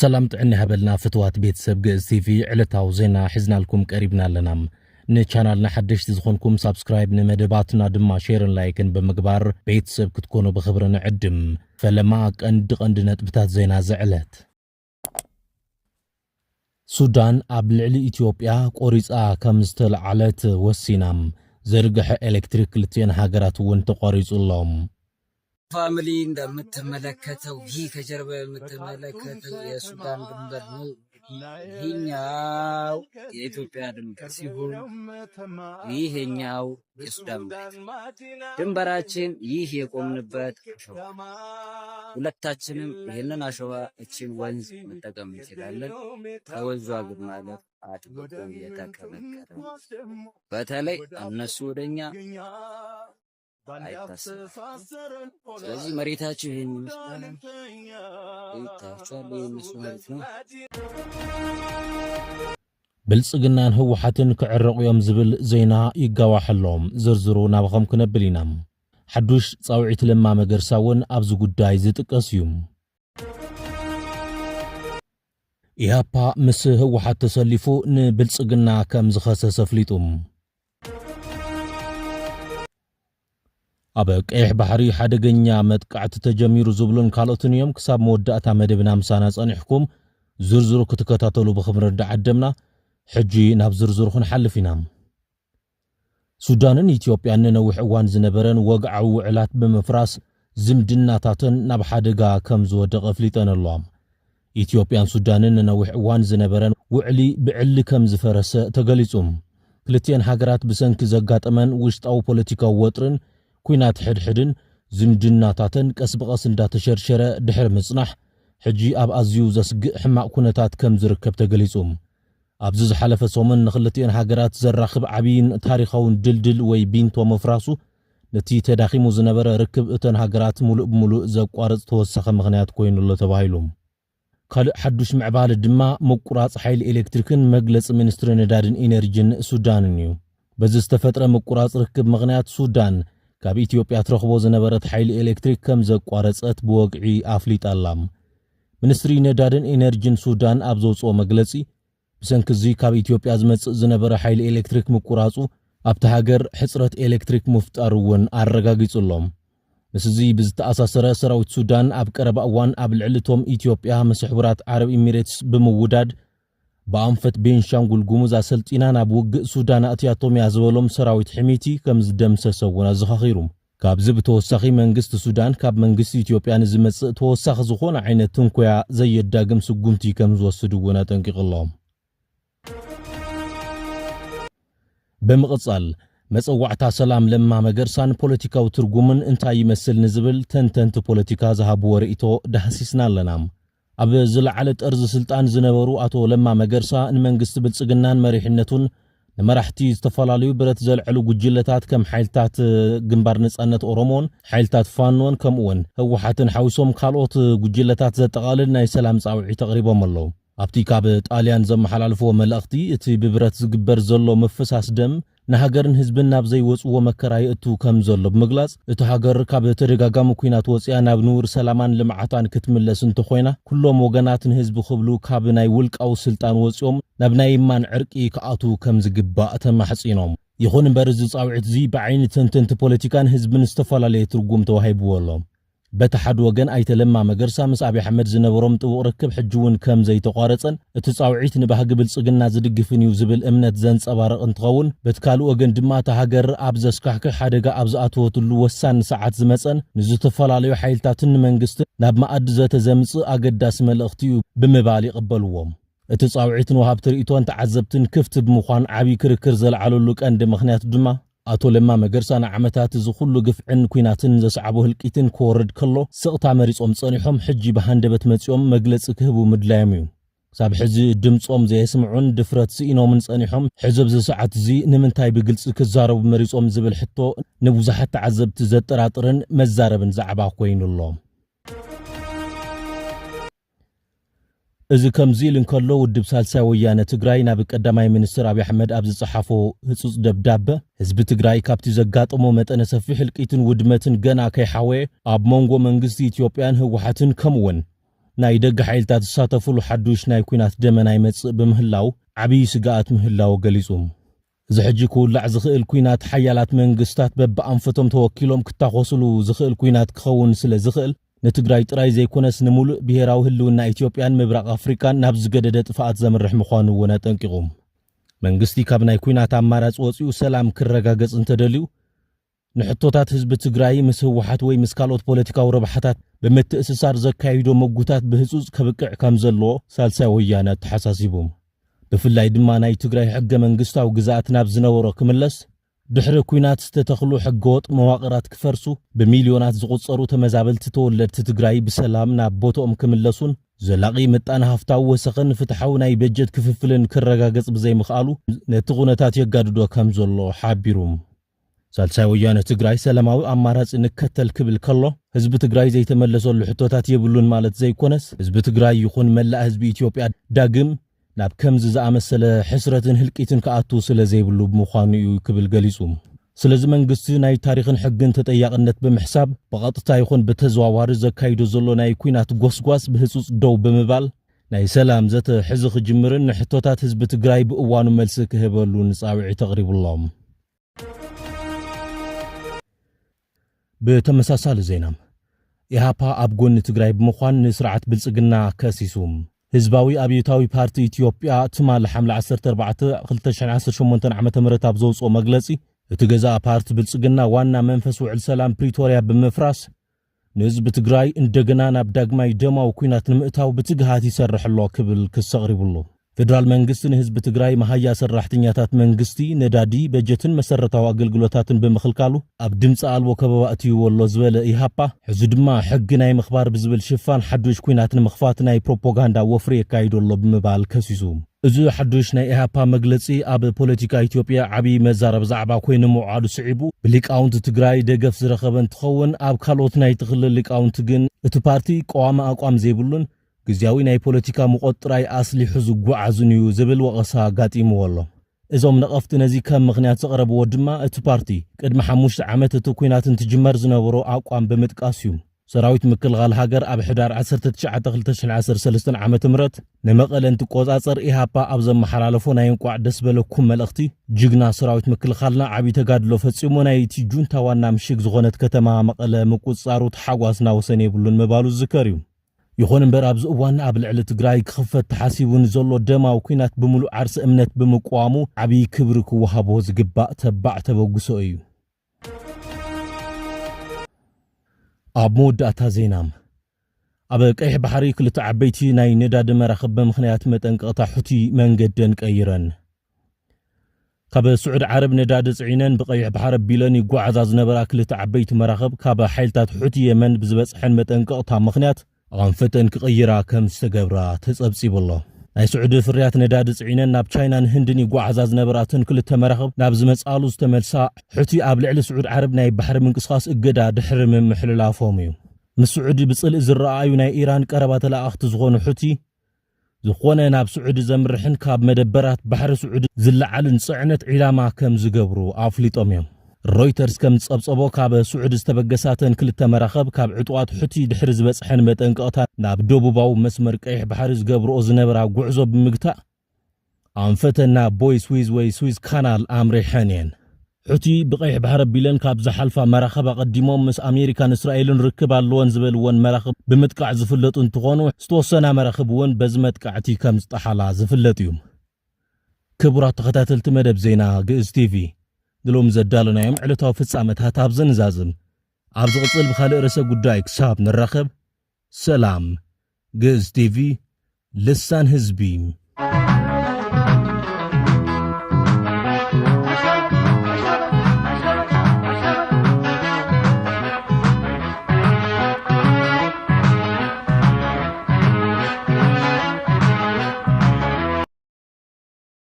ሰላም ጥዕና ይሃበልና ፍትዋት ቤተሰብ ግእዝ ቲቪ፣ ዕለታዊ ዜና ሒዝናልኩም ቀሪብና ኣለና። ንቻናልና ሓደሽቲ ዝኾንኩም ሳብስክራይብ፣ ንመደባትና ድማ ሼርን ላይክን ብምግባር ቤተሰብ ክትኮኑ ብኽብሪ ንዕድም። ፈለማ ቀንዲ ቀንዲ ነጥብታት ዜና ዝዕለት። ሱዳን ኣብ ልዕሊ ኢትዮጵያ ቆሪጻ ከም ዝተለዓለት ወሲና። ዝርግሐ ኤሌክትሪክ ክልቲኤን ሃገራት እውን ተቋሪጹ ኣሎ። ፋሚሊ እንደምትመለከተው፣ ይህ ከጀርባ የምትመለከተው የሱዳን ድንበር ነው። ይህኛው የኢትዮጵያ ድንበር ሲሆን ይሄኛው የሱዳን ድንበር። ድንበራችን ይህ የቆምንበት አሸዋ። ሁለታችንም ይህንን አሸዋ፣ እችን ወንዝ መጠቀም እንችላለን። ከወንዟ ግን ማለፍ አጥብቆ የተከለከለ ነው። በተለይ እነሱ ወደኛ አይታሰብም። ስለዚህ መሬታቸው ይሄን ይመስላል። ይታያችኋል፣ ይሄ እነሱ መሬት ነው። ብልጽግናን ህወሓትን ክዕረቑ እዮም ዝብል ዜና ይጋዋሕ ኣሎ። ዝርዝሩ ናባኹም ክነብል ኢና። ሓዱሽ ጻውዒት ለማ መገርሳ እውን ኣብዚ ጉዳይ ዝጥቀስ እዩ። ኢህኣፓ ምስ ህወሓት ተሰሊፉ ንብልጽግና ከም ዝኸሰሰ ኣፍሊጡ። ኣብ ቀይሕ ባሕሪ ሓደገኛ መጥቃዕቲ ተጀሚሩ ዝብሉን ካልኦትን እዮም። ክሳብ መወዳእታ መደብና ምሳና ጸኒሕኩም ዝርዝሩ ክትከታተሉ ብኽብሪ እንዳዓደምና፣ ሕጂ ናብ ዝርዝሩ ክንሓልፍ ኢና። ሱዳንን ኢትዮጵያን ንነዊሕ እዋን ዝነበረን ወግዓዊ ውዕላት ብምፍራስ ዝምድናታተን ናብ ሓደጋ ከም ዝወደቐ ኣፍሊጠን ኣለዋ። ኢትዮጵያን ሱዳንን ንነዊሕ እዋን ዝነበረን ውዕሊ ብዕሊ ከም ዝፈረሰ ተገሊጹ። ክልቲኤን ሃገራት ብሰንኪ ዘጋጠመን ውሽጣዊ ፖለቲካዊ ወጥርን ኲናት ሕድሕድን ዝምድናታተን ቀስ ብቐስ እንዳተሸርሸረ ድሕሪ ምጽናሕ፣ ሕጂ ኣብ ኣዝዩ ዘስግእ ሕማቕ ኩነታት ከም ዝርከብ ተገሊጹ። ኣብዚ ዝሓለፈ ሰሙን ንክልቲኤን ሃገራት ዘራኽብ ዓብይን ታሪኻውን ድልድል ወይ ቢንቶ ምፍራሱ፣ ነቲ ተዳኺሙ ዝነበረ ርክብ እተን ሃገራት ሙሉእ ብሙሉእ ዘቋርጽ ተወሳኺ ምኽንያት ኮይኑ ኣሎ ተባሂሉ። ካልእ ሓዱሽ ምዕባለ ድማ ምቁራጽ ሓይሊ ኤሌክትሪክን መግለጺ ሚኒስትሪ ነዳድን ኢነርጂን ሱዳንን እዩ። በዚ ዝተፈጥረ ምቁራጽ ርክብ ምኽንያት ሱዳን ካብ ኢትዮጵያ ትረኽቦ ዝነበረት ሓይሊ ኤሌክትሪክ ከም ዘቋረጸት ብወግዒ ኣፍሊጣ ኣላ። ሚኒስትሪ ነዳድን ኢነርጂን ሱዳን ኣብ ዘውጽኦ መግለጺ፣ ብሰንኪ እዚ ካብ ኢትዮጵያ ዝመጽእ ዝነበረ ሓይሊ ኤሌክትሪክ ምቁራጹ ኣብቲ ሃገር ሕጽረት ኤሌክትሪክ ምፍጣሩ እውን ኣረጋጊጹ ኣሎ። ምስዚ ብዝተኣሳሰረ ሰራዊት ሱዳን ኣብ ቀረባ እዋን ኣብ ልዕሊ እቶም ኢትዮጵያ ምስ ሕቡራት ዓረብ ኢሚሬትስ ብምውዳድ ብኣንፈት ቤንሻንጉል ጉሙዝ ኣሰልጢና ናብ ውግእ ሱዳን ኣእትያቶም እያ ዝበሎም ሰራዊት ሕሚቲ ከም ዝደምሰሰ እውን ኣዘኻኺሩ። ካብዚ ብተወሳኺ መንግስቲ ሱዳን ካብ መንግስቲ ኢትዮጵያ ንዝመጽእ ተወሳኺ ዝኾነ ዓይነት ትንኮያ ዘየዳግም ስጉምቲ ከም ዝወስድ እውን ኣጠንቂቑ ኣሎ። ብምቕጻል፣ መጸዋዕታ ሰላም ለማ መገርሳን ፖለቲካዊ ትርጉምን እንታይ ይመስል ንዝብል ተንተንቲ ፖለቲካ ዝሃብዎ ርእይቶ ዳህሲስና ኣለና። ኣብ ዝለዓለ ጠርዚ ስልጣን ዝነበሩ ኣቶ ለማ መገርሳ ንመንግስቲ ብልጽግናን መሪሕነቱን ንመራሕቲ ዝተፈላለዩ ብረት ዘልዐሉ ጉጅለታት ከም ሓይልታት ግንባር ነጻነት ኦሮሞን ሓይልታት ፋኖን ከምኡውን ህወሓትን ሓዊሶም ካልኦት ጉጅለታት ዘጠቓልል ናይ ሰላም ጻውዒት ኣቕሪቦም ኣለዉ። ኣብቲ ካብ ጣልያን ዘመሓላልፍዎ መልእኽቲ፣ እቲ ብብረት ዝግበር ዘሎ ምፍሳስ ደም ንሃገርን ህዝብን ናብ ዘይወጽዎ መከራ የእቱ ከም ዘሎ ብምግላጽ፣ እቲ ሃገር ካብ ተደጋጋሚ ኲናት ወጽያ ናብ ንቡር ሰላማን ልምዓታን ክትምለስ እንተኾይና፣ ኩሎም ወገናት ንህዝቢ ክብሉ ካብ ናይ ውልቃዊ ስልጣን ወጽዮም ናብ ናይ የማን ዕርቂ ክኣትዉ ከም ዝግባእ ተማሕጺኖም። ይኹን እምበር፣ እዚ ጻውዒት እዚ ብዓይኒ ተንተንቲ ፖለቲካን ህዝብን ዝተፈላለየ ትርጉም ተዋሂብዎ ኣሎ። በቲ ሓደ ወገን፣ ኣይተ ለማ መገርሳ ምስ ኣብይ ኣሕመድ ዝነበሮም ጥቡቕ ርክብ ሕጂ እውን ከም ዘይተቋረጸን እቲ ጻውዒት ንባህጊ ብልጽግና ዝድግፍን እዩ ዝብል እምነት ዘንጸባርቕ እንትኸውን፣ በቲ ካልእ ወገን ድማ፣ እታ ሃገር ኣብ ዘስካሕክሕ ሓደጋ ኣብ ዝኣተወትሉ ወሳኒ ሰዓት ዝመጸን ንዝተፈላለዩ ሓይልታትን ንመንግስትን ናብ መኣዲ ዘተ ዘምጽእ ኣገዳሲ መልእኽቲ እዩ ብምባል ይቕበልዎ። እቲ ጻውዒት ንወሃብቲ ርእይቶን ተዓዘብትን ክፍቲ ብምዃን ዓብዪ ክርክር ዘልዓለሉ ቀንዲ ምኽንያት ድማ፣ ኣቶ ለማ መገርሳ ንዓመታት እዚ ኩሉ ግፍዕን ኲናትን ዘስዓቦ ህልቂትን ክወርድ ከሎ፣ ስቕታ መሪጾም ጸኒሖም፣ ሕጂ ብሃንደበት መጺኦም መግለጺ ክህቡ ምድላዮም እዩ። ክሳብ ሕዚ ድምጾም ዘየስምዑን ድፍረት ስኢኖምን ጸኒሖም፣ ሕዚ ኣብዚ ሰዓት እዚ ንምንታይ ብግልጺ ክዛረቡ መሪጾም ዝብል ሕቶ ንብዙሓት ተዓዘብቲ ዘጠራጥርን መዛረብን ዛዕባ ኮይኑ ኣሎ። እዚ ከምዚ ኢሉ እንከሎ፣ ውድብ ሳልሳይ ወያነ ትግራይ ናብ ቀዳማይ ሚኒስትር ኣብይ ኣሕመድ ኣብ ዝጸሓፎ ህጹጽ ደብዳበ፣ ህዝቢ ትግራይ ካብቲ ዘጋጠሞ መጠነ ሰፊሕ ህልቂትን ውድመትን ገና ከይሓወየ፣ ኣብ መንጎ መንግስቲ ኢትዮጵያን ህወሓትን ከምኡውን ናይ ደገ ሓይልታት ዝሳተፉሉ ሓዱሽ ናይ ኲናት ደመና ይመጽእ ብምህላው ዓብዪ ስግኣት ምህላው ገሊጹ። እዚ ሕጂ ክውላዕ ዝኽእል ኲናት ሓያላት መንግስታት በብኣንፈቶም ተወኪሎም ክታኾስሉ ዝኽእል ኲናት ክኸውን ስለ ዝኽእል ንትግራይ ጥራይ ዘይኮነስ ንምሉእ ብሔራዊ ህልውና ኢትዮጵያን ምብራቕ ኣፍሪቃን ናብ ዝገደደ ጥፍኣት ዘምርሕ ምዃኑ እውን ኣጠንቂቑ። መንግስቲ ካብ ናይ ኲናት ኣማራፂ ወፂኡ ሰላም ክረጋገጽ እንተደልዩ ንሕቶታት ህዝቢ ትግራይ ምስ ህወሓት ወይ ምስ ካልኦት ፖለቲካዊ ረብሓታት ብምትእስሳር ዘካይዶ መጉታት ብህፁፅ ከብቅዕ ከም ዘለዎ ሳልሳይ ወያነ ኣተሓሳሲቡ። ብፍላይ ድማ ናይ ትግራይ ሕገ መንግስታዊ ግዝኣት ናብ ዝነበሮ ክምለስ፣ ድሕሪ ኲናት ዝተተኽሉ ሕገወጥ መዋቕራት ክፈርሱ፣ ብሚልዮናት ዝቑጸሩ ተመዛበልቲ ተወለድቲ ትግራይ ብሰላም ናብ ቦትኦም ክምለሱን ዘላቒ ምጣነ ሃፍታዊ ወሰኽን ፍትሓዊ ናይ በጀት ክፍፍልን ክረጋገጽ ብዘይምኽኣሉ ነቲ ኩነታት የጋድዶ ከም ዘሎ ሓቢሩ። ሳልሳይ ወያነ ትግራይ ሰላማዊ ኣማራጺ ንከተል ክብል ከሎ፣ ህዝቢ ትግራይ ዘይተመለሰሉ ሕቶታት የብሉን ማለት ዘይኮነስ፣ ህዝቢ ትግራይ ይኹን መላእ ህዝቢ ኢትዮጵያ ዳግም ናብ ከምዚ ዝኣመሰለ ሕስረትን ህልቂትን ክኣቱ ስለ ዘይብሉ ብምዃኑ እዩ ክብል ገሊጹ። ስለዚ መንግስቲ ናይ ታሪኽን ሕግን ተጠያቕነት ብምሕሳብ ብቐጥታ ይኹን ብተዘዋዋሪ ዘካይዶ ዘሎ ናይ ኲናት ጎስጓስ ብህጹጽ ደው ብምባል ናይ ሰላም ዘተ ሕዚ ክጅምርን ንሕቶታት ህዝቢ ትግራይ ብእዋኑ መልሲ ክህበሉን ጻውዒት ኣቕሪቡሎም። ብተመሳሳሊ ዜና፣ ኢሃፓ ኣብ ጎኒ ትግራይ ብምዃን ንስርዓት ብልጽግና ከሲሱ። ህዝባዊ ኣብዮታዊ ፓርቲ ኢትዮጵያ ትማሊ ሓምለ ዓሰርተ ኣርባዕተ ክልተ ሽሕን ዓሰርተ ሸሞንተን ዓመተ ምህረት ኣብ ዘውፅኦ መግለፂ፣ እቲ ገዛእ ፓርቲ ብልጽግና ዋና መንፈስ ውዕል ሰላም ፕሪቶርያ ብምፍራስ፣ ንህዝቢ ትግራይ እንደገና ናብ ዳግማይ ደማዊ ኲናት ንምእታው ብትግሃት ይሰርሕ ኣሎ ክብል ክሲ ኣቕሪቡሉ። ፌደራል መንግስቲ ንህዝቢ ትግራይ መሃያ ሰራሕተኛታት መንግስቲ፣ ነዳዲ፣ በጀትን መሰረታዊ ኣገልግሎታትን ብምኽልካሉ ኣብ ድምፂ ኣልቦ ከበባ እትይዎ ኣሎ ዝበለ ኢሃፓ፣ ሕዚ ድማ ሕጊ ናይ ምኽባር ብዝብል ሽፋን ሓዱሽ ኲናት ንምኽፋት ናይ ፕሮፓጋንዳ ወፍሪ የካይዶ ኣሎ ብምባል ከሲሱ። እዚ ሓዱሽ ናይ ኢሃፓ መግለጺ ኣብ ፖለቲካ ኢትዮጵያ ዓብዪ መዛረቢ ዛዕባ ኮይኑ ምውዓሉ ስዒቡ፣ ብሊቃውንቲ ትግራይ ደገፍ ዝረኸበ እንትኸውን፣ ኣብ ካልኦት ናይቲ ክልል ሊቃውንቲ ግን እቲ ፓርቲ ቀዋሚ ኣቋም ዘይብሉን ግዝያዊ ናይ ፖለቲካ ሙቐት ጥራይ ኣስሊሑ ዝጓዓዝን እዩ ዝብል ወቐሳ ኣጋጢምዎ ኣሎ። እዞም ነቐፍቲ ነዚ ከም ምኽንያት ዘቕረብዎ ድማ እቲ ፓርቲ ቅድሚ ሓሙሽተ ዓመት እቲ ኲናት እንትጅመር ዝነበሮ ኣቋም ብምጥቃስ እዩ። ሰራዊት ምክልኻል ሃገር ኣብ ሕዳር ዓሰርተ ትሽዓተ ክልተ ሽሕን ዓሰርተ ሰለስተን ዓመተ ምህረት ንመቐለ እንትቆጻጸር ኢሃፓ ኣብ ዘመሓላለፎ ናይ እንቋዕ ደስ በለኩም መልእኽቲ፣ ጅግና ሰራዊት ምክልኻልና ዓቢ ተጋድሎ ፈጺሙ ናይቲ ጁንታ ዋና ምሽግ ዝኾነት ከተማ መቐለ ምቁጽጻሩ ተሓጓስና ወሰን የብሉን ምባሉ ዝዝከር እዩ። ይኹን እምበር ኣብዚ እዋን ኣብ ልዕሊ ትግራይ ክኽፈት ተሓሲቡ ንዘሎ ደማዊ ኲናት ብምሉእ ዓርሰ እምነት ብምቅዋሙ ዓብዪ ክብሪ ክወሃቦ ዝግባእ ተባዕ ተበግሶ እዩ። ኣብ መወዳእታ ዜና፣ ኣብ ቀይሕ ባሕሪ ክልተ ዓበይቲ ናይ ነዳዲ መራኽብ ብምኽንያት መጠንቀቕታ ሑቲ መንገደን ቀይረን። ካብ ስዑድ ዓረብ ነዳዲ ጽዒነን ብቐይሕ ባሕሪ ኣቢለን ይጓዓዛ ዝነበራ ክልተ ዓበይቲ መራኽብ ካብ ሓይልታት ሑቲ የመን ብዝበጽሐን መጠንቀቕታ ምኽንያት ኣንፈተን ክቕይራ ከም ዝተገብራ ተጸብጺቡ ኣሎ። ናይ ስዑዲ ፍርያት ነዳዲ ጽዒነን ናብ ቻይናን ህንድን ይጓዓዛ ዝነበራ እተን ክልተ መራኽብ ናብ ዝመጽኣሉ ዝተመልሳ ሑቲ ኣብ ልዕሊ ስዑድ ዓረብ ናይ ባሕሪ ምንቅስቓስ እገዳ ድሕሪ ምምሕልላፎም እዩ። ምስ ስዑዲ ብጽልኢ ዝረኣዩ ናይ ኢራን ቀረባ ተለኣኣኽቲ ዝኾኑ ሑቲ ዝኾነ ናብ ስዑዲ ዘምርሕን ካብ መደበራት ባሕሪ ስዑዲ ዝለዓልን ጽዕነት ዒላማ ከም ዝገብሩ ኣፍሊጦም እዮም። ሮይተርስ ከም ዝጸብጸቦ ካብ ስዑዲ ዝተበገሳተን ክልተ መራኸብ ካብ ዕጡቓት ሑቲ ድሕሪ ዝበጽሐን መጠንቀቕታ ናብ ደቡባዊ መስመር ቀይሕ ባሕሪ ዝገብርኦ ዝነበራ ጉዕዞ ብምግታእ ኣንፈተን ናብ ቦይ ስዊዝ ወይ ስዊዝ ካናል ኣምሪሐን እየን። ሑቲ ብቐይሕ ባሕሪ ኣቢለን ካብ ዝሓልፋ መራኸብ ኣቐዲሞም ምስ ኣሜሪካን እስራኤልን ርክብ ኣለወን ዝበልወን መራኽብ ብምጥቃዕ ዝፍለጡ እንትኾኑ ዝተወሰና መራኽብ እውን በዚ መጥቃዕቲ ከም ዝጠሓላ ዝፍለጥ እዩ። ክቡራት ተኸታተልቲ መደብ ዜና ግእዝ ቲቪ ንሎም ዘዳለናዮም ዕለታዊ ፍጻመታት ኣብ ዘንዛዝም ኣብ ዝቕጽል ብኻልእ ርእሰ ጉዳይ ክሳብ ንራኸብ ሰላም። ግእዝ ቲቪ ልሳን ህዝቢ።